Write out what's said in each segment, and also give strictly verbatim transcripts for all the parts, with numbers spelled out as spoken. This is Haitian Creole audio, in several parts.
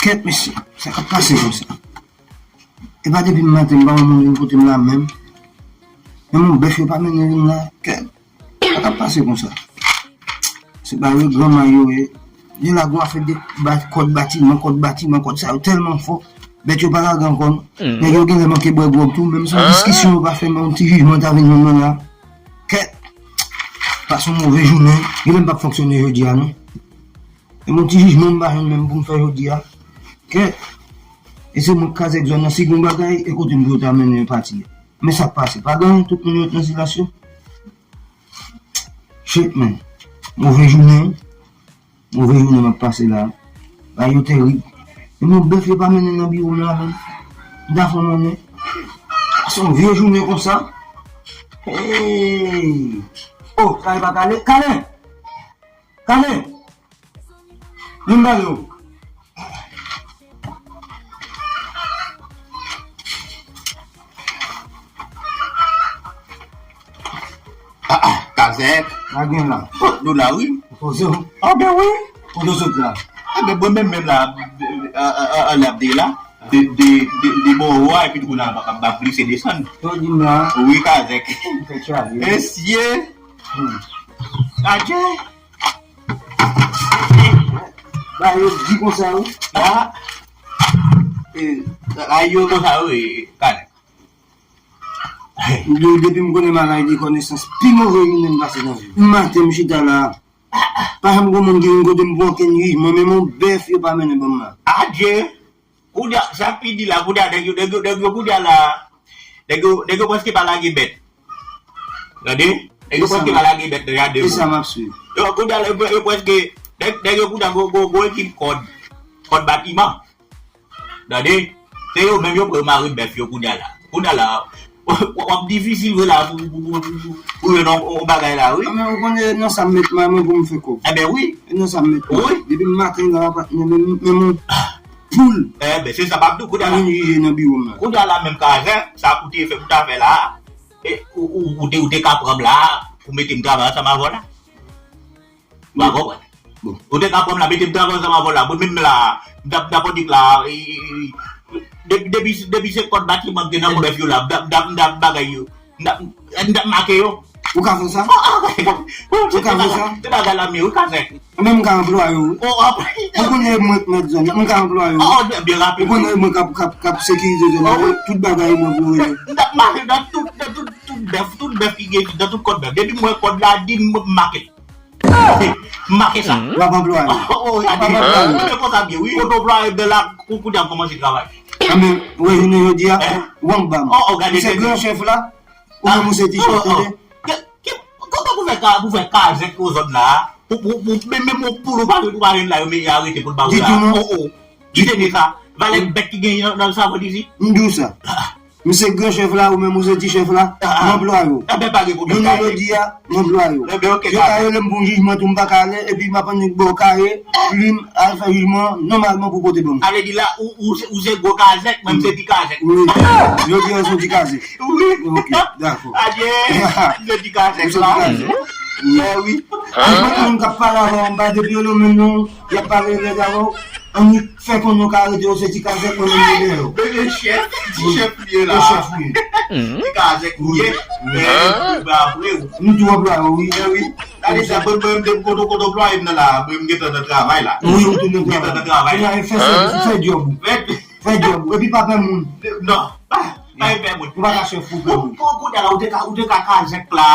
Kèt, mesye, sa k ap pase konsa? E pa depi maten m pa wè moun vin kote m la menm. Menm yon bèf yo pa mennen vin la. Kèt, sa k ap pase konsa? Se pa yo granma yo ye. Gen la gwo afè de ba- kòd batiman, kòd batiman, kòd sa yo tèlman fò. Bèt yo pa lage ankò non. Nèg yo genlè manke bwè gwòg tou, menm si yon diskisyon yo pa fè, men yon ti jijman ta vin jwenn mwen la. Kèt, pase yon move jounen. Genlè m p ap fonksyone jodi a non. E yon ti jijman m pa jwenn menm pou m fè jodi a. Kèt, e se mwen k kazèk zòn nan, si gen yon bagay, e kote m pou yo ta mennen pati a? Men sa k pase, pa gen anyen, tout moun yo ret nan silans yo. Shit, man. Move jounen. Move jounen m ap pase la. Bagay yo terib. E yon bèf yo pa mennen nan biwo m la menm. M ta fè yon monnen. Se yon vye jounen konsa. Hey! Oh, kale pa kale. Kale! Kale! Vin ba yo. Ah, ah, kazèk. Sa gen la? Oh, nou la, wi. Poze w. Ah, ben wi. Kote w sot la? Ah, ben, mwen menm, menm la, a, a, a, anlè ap de la. De, de, de, de bò ou a, epi tou la, m ap, m ap glise desann. Sa w di m la? Wi, kazèk. Fè chale. Mesye. Hmm. Adje. Ba yo di konsa, wi. Ah. Eh, a yo konsa, wi, kazèk. De- Depi m konnen bagay de konesans, pi move jounen m pase nan vi m. Maten m chita la, pa janm gen moun ki vin kote m pou okenn jijman, menm yon bèf yo pa mennen ban m la. Adje! Kounye a, sa k pi di la, kounye a, nèg yo, nèg yo, nèg yo, kounye a la, nèg yo, nèg yo prèske pa lage bèt. Tande? Nèg yo prèske pa lage bèt nan jaden moun. E sa m ap swiv. Yo, kounye a la, yo, yo prèske, nèg, nèg yo kounye a gwo, gwo, gwo ekip kòd, kòd batiman. Tande? Se yo menm yo pral mare bèf yo kounye a la. Kounye a la, w ap difisil vre la pou, pou, pou, pou, pou jwenn yon, yon bagay la, wi. Men ou konnen nan sa m met mwen, mwen pou m fè kòb. Enben wi. E nan sa m met mwen. Wi. Depi maten la, patnè, men, men, men, poul. Enben, se sa m ap di w, kounye a la. Pa vin jije nan biwo m nan. Kounye a la, menm kazèk, sa pou te fè, pou ta fè la, e, ou, ou, ou te, ou te ka pran m la, pou mete m travay ansanm avè w la. Ou pa konprann? Bon. Ou te ka pran m la, mete m travay ansanm avè w la. Mwen menm la, m t ap, m t ap annik la, e, e, e, de- depi, depi se kòd batiman k gen nan bèf yo la, m t ap, m t ap, m t ap bagay yo. M t ap, m t ap make yo. Ou ka fè sa? Ou ka fè sa? Tout bagay la, men ou ka fè. Mwen menm m ka anplwaye w, wi. Ou konnen mwen k mèt zòn nan, m ka anplwaye w, wi. Ou konnen mwen k ap, k ap, k ap sekirize zòn nan, wi. Tout bagay mwen pou rele. M t ap make nan tout, nan tout, tout bèf, tout bèf ki gen, nan tout kòd bèf. Depi m wè kòd la di m, m make. M make sa. W ap anplwaye. Oh, oh, gade. W ap anplwaye. Mwen konsa byen, wi. Kote w anplwaye m nan la, kou, kounye a m kòmanse travay. Anben, wè jounen jodi a, w ap ba m. Oh, oh, gade. Ou se gran chèf la, ou menm ou se ti chèf, tande? Ki, ki, kòman pou fè ka, pou fè kazèk nan zòn la, pou, pou, pou, men, men, men, pou nou pa, nou pa jwenn la, yo, men, arete pou l ba ou la. Ditou non. Oh, oh. Kite sa. Valè bèt ki genyen nan, nan sa, isit. M di w sa. M se gran chèf la, ou menm ou se ti chèf la, m anplwaye w. Enben, pa gen pwoblèm. Jounen jodi a, m anplwaye w. Enben, ok, yo ka rele m pou yon jijman tou, m pa ka ale, epi m ap annik ba w kaye, plim, al fè jijman an, nòmalman pou pote ban m. Sa vle di la, ou, ou se, ou se gwo kazèk, mwen m se ti kazèk. Wi. Jodi a, se yon ti kazèk. Wi. Ok, dakò. Adye, m se ti kazèk la. Ou se ti kazèk. Wi. Mwen, moun k ap pale avè w anba depi yo, yo menm non, y ap pale lèd avè w. Annik fè konnen w ka rete yo se ti kazèk mwen menm mwen dèyè w. Bebe chèf, ti chèf li ye la. Ti chèf li ye. Ti kazèk li ye. Men, ba vre w. M tou anplwaye w, wi. Men wi. Gade sa, mwen, mwen, mwen, kote, kote anplwaye m nan la, mwen, m gentan nan travay la. Wi, ou tounen travay. Gentan nan travay. Kounye a, fè sèvis, fè djòb ou. Fè djòb ou. Epi pa pè moun. Non, pa, pa pè moun. Ou pa ka chèf pou pè moun. Pou, pou, kounye a la, ou te ka, ou te ka kazèk la.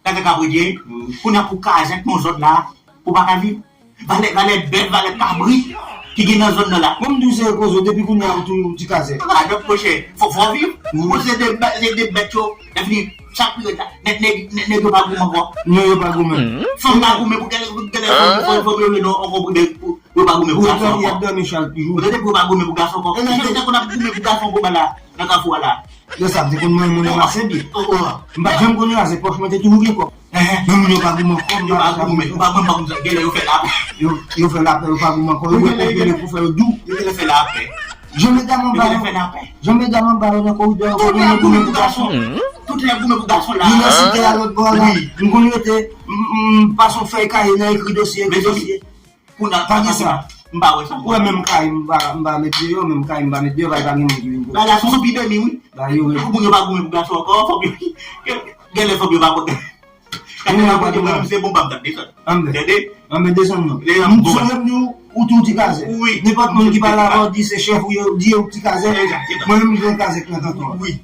Kazèk ap rete, kounye a pou kazèk nan zòn la, ou pa ka viv. Valè, valè bèf, valè kabrit ki gen nan zòn nan la. Bon, m di w se kozo, depi kounye a ou tou ti kazèk. Ah, donk, monchè, fò, fò viv. Wi. Bon, se de, se de bèt yo, lè fini, sa k pi rèd la, nèg, nèg, nèg, nèg yo pa goumen ankò. Non, yo pa goumen. Fanm pa goumen pou gèlè, pou gèlè, fanm, fanm, fanm yo, non, ankò pou, pou, Yo pa goumen pou gason ankò. Y ap dòmi chak jou. Ou tande pou yo pa goumen pou gason ankò. Jan yo te konn ap goumen pou gason ankò ba la, nan kafou a la. Yo sa, m te konn manyen moun nan mache byen. M pa t janm konn raze pòch, mwen te toujou gen kòb. Men moun yo pa goumen ankò. Yo pa goumen, yo pa goumen, pa goumen, genlè yo fè lapè. Yo, yo fè lapè, yo pa goumen ankò. Yo gen kòb, genlè pou fè yo dou. Yo genlè fè lapè. Jan medam anba yo, jan medam anba yo nan koridò yo, yo goumen pou gason. Tout lè goumen pou gason la. Inisite a lòt bò la. M konn rete, m, m, m pase yon fèy kaye nan ekri dosye, ekri dosye. Kounye a, pa gen sa. M pa wè sa. Ou wè menm kay m pa, m pa met deyò, menm kay m pa met deyò, pa gen moun ki vin kote. Bagay la se yon epidemi, wi. Ba yo menm. Pou moun yo pa goumen pou gason ankò, fòk yo, genlè fòk yo pa konn. Kay la pa konn, mwen menm se bon pa m t ap desann. Anben. Tande? Anben desann non. M sonje m di w, ou tou ti kazèk. Wi. Nenpòt moun ki pale avè w di se chèf ou ye, di ou ti kazèk. Egzakteman. Mwen menm m gen kazèk nan kanton an. Wi.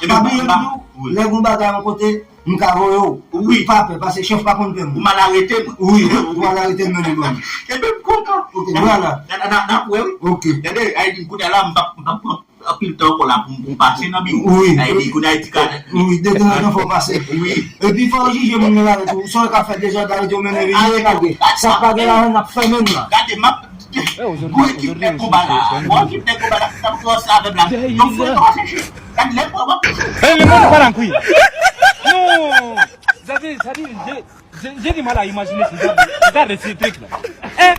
Pa bliye m di w, lè gon bagay yon kote, m ka voye w. Wi. Pa pè, paske chèf pa konn pè moun. Ou mal arete mwen. Wi, ou mal arete m mennen ban m. Ebyen m kontan. Ok, vwala. N a, n a, n a, n a wè, wi. Ok. Tande, Ayiti, kounye a la, m p ap, m p ap pran anpil tan ankò la pou m, pou m pase nan biwo. Wi. Ayiti, kounye a, Ayiti ka. Wi, detanzantan fò w pase. Wi. Epi fò w jije moun nan la tou. Sa w ka fè deja, w arete w mennen vini, lage. Sa pa gen lajan, n ap fèmen n la. Gade, m ap Gwo ekip nèg konba la. Gwo ekip nèg konba la ki t ap kòmanse avè m la. Yon fou yo kòmanse chè. Gad lè m pran w ap. Hey, le monde va en couille. Non. Sa di, sa di, j'ai, j'ai, j'ai du mal à imaginer ce genre de, ce genre de truc là. Hein?